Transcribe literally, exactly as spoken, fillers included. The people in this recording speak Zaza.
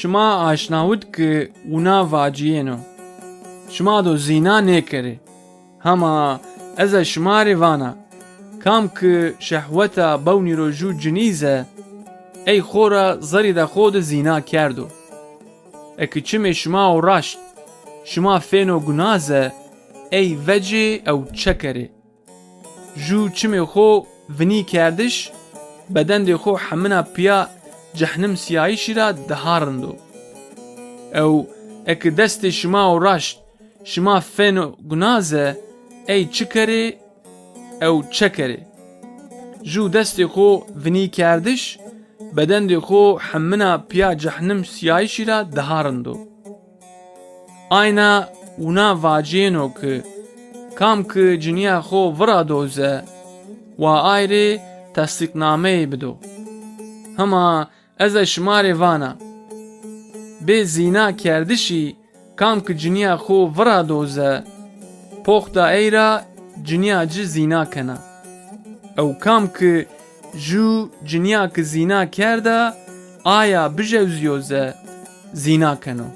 Şima aşnawit ki wina vaciyêno: Şima do zîna nêkerê. Hema ez a şima rê vana: Kam ki şehweta bewnî ro jû cinî ze, ey xo ra zerî de xo de zîna kerdo. Eki çimê şima o raşt şima fêno guna ze, ey vecê ew çekerê. Jû çimê xo vinî kerdiş, bedendê xo hemina piya cehnim siyayişî ra daha rind o. Ew eki destê şima o raşt şima fêno guna ze, ey çi kerê ew çekerê. Jû destê xo vinî kerdiş, bedendê xo hemina piya cehnim siyayişî ra daha rind o. Ayna wina vaciyêno ki: Kam ki cinîya xo vira do ze, wa ay rê tesdîqnameyê bido. Hema ez a şima rê vana: Bê zîna kerdişî kam ki cinîya xo vira do ze, poxta ey ra cinîya ci zîna kena. Ew kam ki jû cinîya ki zîna kerda, aya bijewzîyo ze, zîna keno.